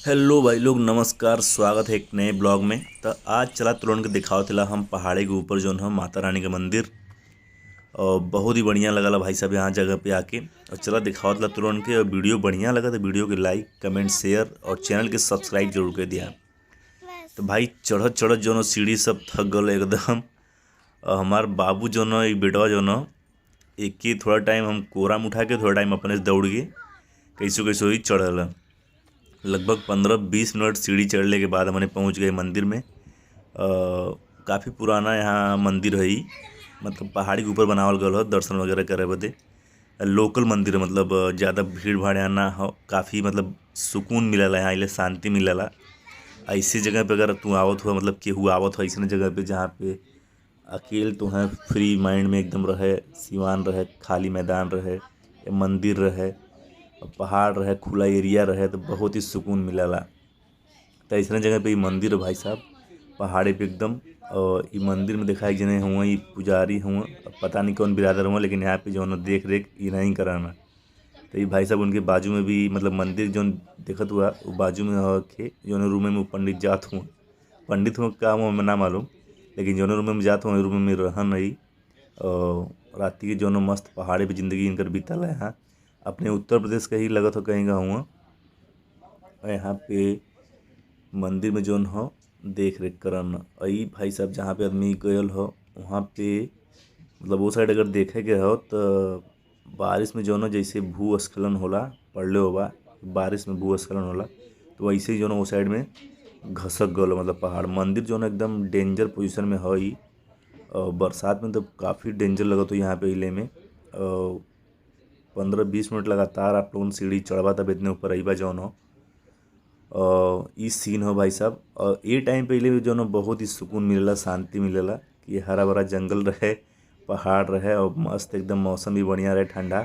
Hello भाई लोग नमस्कार, स्वागत है एक नए ब्लॉग में। तो आज चला तुरंत के दिखाओ थिला हम पहाड़ी के ऊपर जो है माता रानी का मंदिर, और बहुत ही बढ़िया लगल भाई साहब यहाँ जगह पे आके। और चला दिखाओ थिला तुरंत के, और वीडियो बढ़िया लगा तो वीडियो के लाइक कमेंट शेयर और चैनल के सब्सक्राइब जरूर कर दिया। तो भाई चढ़त चढ़त जो है सीढ़ी सब थक गल एकदम। और हमार बाबू जो है एक बेटवा जो है एक ही थोड़ा टाइम हम कोरा में उठा के थोड़ा टाइम अपने से दौड़ के कैसो कैसो ही चढ़ल। लगभग 15-20 मिनट सीढ़ी चढ़ने के बाद हमने पहुंच गए मंदिर में। काफ़ी पुराना यहाँ मंदिर है, मतलब पहाड़ी के ऊपर बनावल गल हो दर्शन वगैरह करे बदे। लोकल मंदिर है, मतलब ज़्यादा भीड़ भाड़ यहाँ ना हो, काफ़ी मतलब सुकून मिलला यहाँ आइले, शांति मिलला। ऐसी जगह पे अगर तू आवत हो, मतलब केहू आवत हो ऐसी जगह पे जहाँ पे अकेले तो है, फ्री माइंड में एकदम रहे, सिवान रहे, खाली मैदान रहे, मंदिर रहे, पहाड़ रहे, खुला एरिया रहे, तो बहुत ही सुकून मिलला। तो ऐसा जगह पे ये मंदिर है भाई साहब, पहाड़ी पे एकदम। और ये मंदिर में देखा एक जने हुआ, ये पुजारी हुआ, पता नहीं कौन बिरादर हुआ, लेकिन यहाँ पे जो है देख रेख ये नहीं कराना। तो ये भाई साहब उनके बाजू में भी, मतलब मंदिर जो देखत हुआ वो बाजू में हो के जो रूम में वो पंडित जात हुआ, पंडित हुआ का हुआ हमें ना मालूम, लेकिन जो रूम में जात हुआ रूम में रहन नहीं। और रात के जो मस्त पहाड़ी पे ज़िंदगी इनकर बीतल है। यहाँ अपने उत्तर प्रदेश का ही लगत हो कहीं का हुआ। और यहाँ पे मंदिर में जोन हो देख रेख करन। और ये भाई साहब जहाँ पे आदमी गयल हो वहाँ पे, मतलब वो साइड अगर देखे के हो तो बारिश में जो जैसे भूस्खलन होला, पड़ले होबा बारिश में भूस्खलन होला, तो वैसे ही जो वो साइड में घसक गल, मतलब पहाड़। मंदिर जो एकदम डेंजर पोजीशन में है ही। और बरसात में तो काफ़ी डेंजर लगत हो यहाँ पे इले में। और 15-20 मिनट लगातार आप लोगन सीढ़ी चढ़बा तब इतने ऊपर अइबा जौन हो। और ई सीन हो भाई साहब। और ये टाइम पे इले जौन हो बहुत ही सुकून मिलेला, शांति मिलेला कि हरा भरा जंगल रहे, पहाड़ रहे और मस्त एकदम मौसम भी बढ़िया रहे, ठंडा।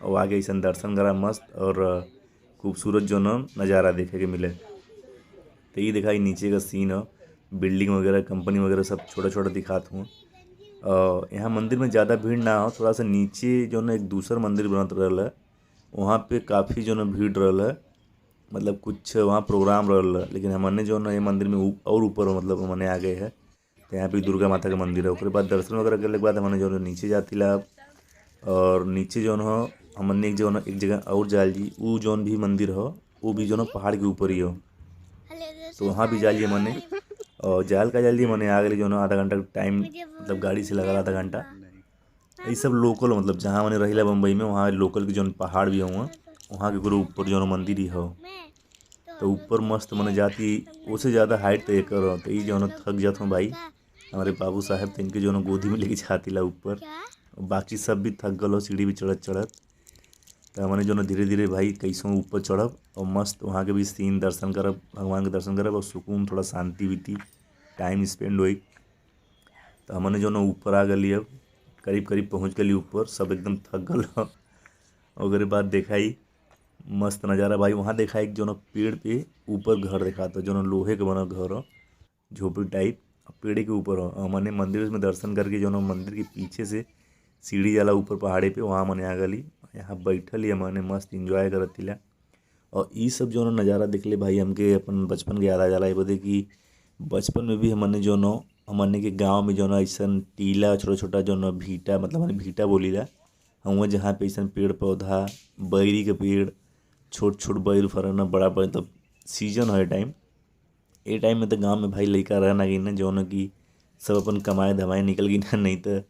और आगे ऐसा दर्शन करा मस्त और खूबसूरत जो न नज़ारा देखे के मिले। तो ये देखा नीचे का सीन हो, बिल्डिंग वगैरह कंपनी वगैरह सब छोटा छोटा दिखात हूँ। यहाँ मंदिर में ज़्यादा भीड़ ना हो, थोड़ा सा नीचे जो ना एक दूसर मंदिर बनत रहल है, वहाँ पे काफ़ी जो ना भीड़ रहल है, मतलब कुछ वहाँ प्रोग्राम रहल है। लेकिन हमने जो ना ये मंदिर में और ऊपर मतलब हमने आ गए हैं। तो यहाँ पे दुर्गा माता का मंदिर है। उसके बाद दर्शन वगैरह करने के बाद हमने जो नीचे जाती ला। और नीचे जो हो हमने एक जो एक जगह और जाल जी, वो जोन भी मंदिर हो वो भी जो ना पहाड़ के ऊपर ही हो, तो वहाँ भी जाल जी हमने। और जाल का जाल जी मैंने आ गए जो ना आधा घंटा टाइम, मतलब गाड़ी से लगा आधा घंटा। ये सब लोकल, मतलब जहाँ मैंने रहिला बम्बई में वहाँ लोकल के जो पहाड़ भी हुआ वहाँ के ऊपर जो मंदिर ही हो। तो ऊपर मस्त मैंने जाती, उससे ज़्यादा हाइट तो एक हो। तो ये जो थक जाता हूँ भाई, हमारे बाबू साहब तो इनके जो गोदी में लेके जाती ला ऊपर। बाकी सब भी थक गल हो सीढ़ी भी चढ़त चढ़त। तो हमने जो धीरे धीरे भाई कैसों ऊपर चढ़ब और मस्त वहाँ के भी सीन दर्शन करब, भगवान के दर्शन करब और सुकून थोड़ा शांति बीती, टाइम स्पेंड होई। तो हमने जो ऊपर आ गली, अब करीब करीब पहुँच गली ऊपर, सब एकदम थक गल। और बाद देखा ही मस्त नज़ारा भाई। वहाँ देखा एक जो पेड़ पे ऊपर घर देखा, तो जो लोहे के बना घर हो, झोपड़ी टाइप, पेड़ के ऊपर हो। हमने मंदिर में दर्शन करके जो मंदिर के पीछे से सीढ़ी जाला ऊपर पहाड़ी पे, वहाँ मने आ गली। यहाँ बैठल ही हमने मस्त इंजॉय करत थिला। और ये सब जो नज़ारा देखले भाई हमके अपन बचपन के याद आ जाला। बदे कि बचपन में भी हमने जो नो हमने के गांव में जो ना ऐसा टीला छोटा छोटा जो न भीटा, मतलब हमने भीटा बोलीला हम, जहाँ पे ऐसा पेड़ पौधा, बैरी के पेड़, छोट छोट बैर फरना, बड़ा बड़ा, मतलब सीजन है टाइम। ये टाइम में तो गांव में भाई लड़का रहना गई ना, जो न कि सब अपन कमाए धमाए निकल गई ना, नहीं तो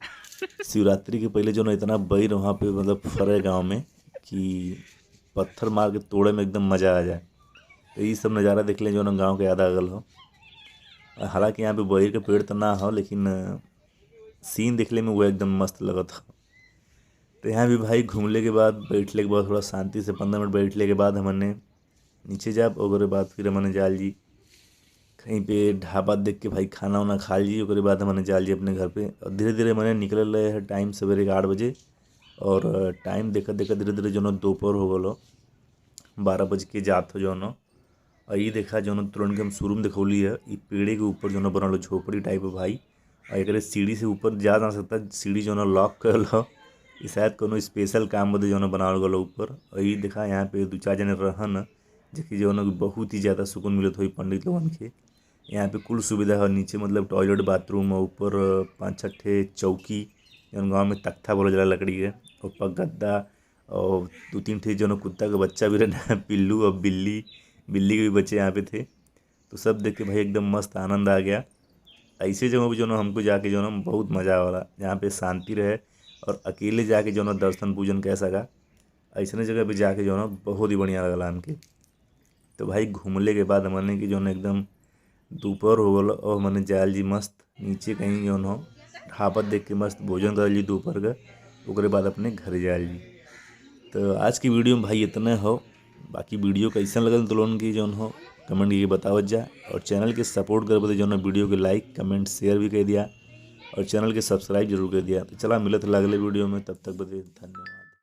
शिवरात्रि के पहले जो ना इतना बैर वहाँ पे मतलब फरे गांव में कि पत्थर मार के तोड़े में एकदम मज़ा आ जाए। तो ये सब नज़ारा देख लें जो ना गांव के याद आ गल हो। हालांकि यहाँ पे बैर के पेड़ तो ना हो, लेकिन सीन देखले में वो एकदम मस्त लगत हो। तो यहाँ भी भाई घूमने के बाद, बैठले के बाद, थोड़ा शांति से 15 मिनट बैठले के बाद हमने नीचे जाब। और बाद फिर हमने जाल जी कहीं पे ढाबा देख के भाई खाना वाना खा ली। ओकरे बाद हमने जाल जी अपने घर पे। और धीरे धीरे मैंने निकल रहे है टाइम सवेरे के 8 बजे, और टाइम देखा देखा धीरे धीरे जो दोपहर हो गलो, 12 बज के जात हो जो। और ये देखा जो तुरंत के हम शुरू में देखौली है, ये पेड़े के ऊपर जो बनल झोपड़ी टाइप है भाई। और एक सीढ़ी से ऊपर जा ना सकता, सीढ़ी जो लॉक कर लो, शायद कोनो स्पेशल काम बदे जो बनावल गलो ऊपर। और ये देखा यहाँ पे 2-4 जने रहन, जेके जो है बहुत ही ज़्यादा सुकून मिलत होई पंडित लोगन के। यहाँ पे कुल सुविधा है, नीचे मतलब टॉयलेट बाथरूम और ऊपर 5-6 ठे चौकी जौन गाँव में तख्ता बोलल जाला लकड़ी के, ऊपर गद्दा और 2-3 ठे जो कुत्ता के बच्चा भी रहे पिल्लू और बिल्ली, बिल्ली के भी बच्चे यहाँ पे थे। तो सब देख के भाई एकदम मस्त आनंद आ गया। ऐसे जगह पे जो ना हमको जाके जो ना बहुत मज़ा आवेला, जहाँ पे शांति रहे और अकेले जाके जो ना दर्शन पूजन कर सका, ऐसने जगह पे जाके जो ना बहुत ही बढ़िया लगला हमके। तो भाई घूमले के बाद हमने की जो ना एकदम दोपहर हो गल और हमने जायल जी मस्त नीचे कहीं जो ना ढाबा देख के मस्त भोजन कर ली दोपहर का, ओकरे बाद अपने घर जायल जी। तो आज की वीडियो में भाई इतना हो, बाकी वीडियो कैसा लगल तो लोगन की जो हो कमेंट करके बतावत जा, और चैनल के सपोर्ट कर बदे जो ना वीडियो के लाइक कमेंट शेयर भी कर दिया और चैनल के सब्सक्राइब जरूर कर दिया। तो चला मिलत अगले वीडियो में, तब तक बदे धन्यवाद।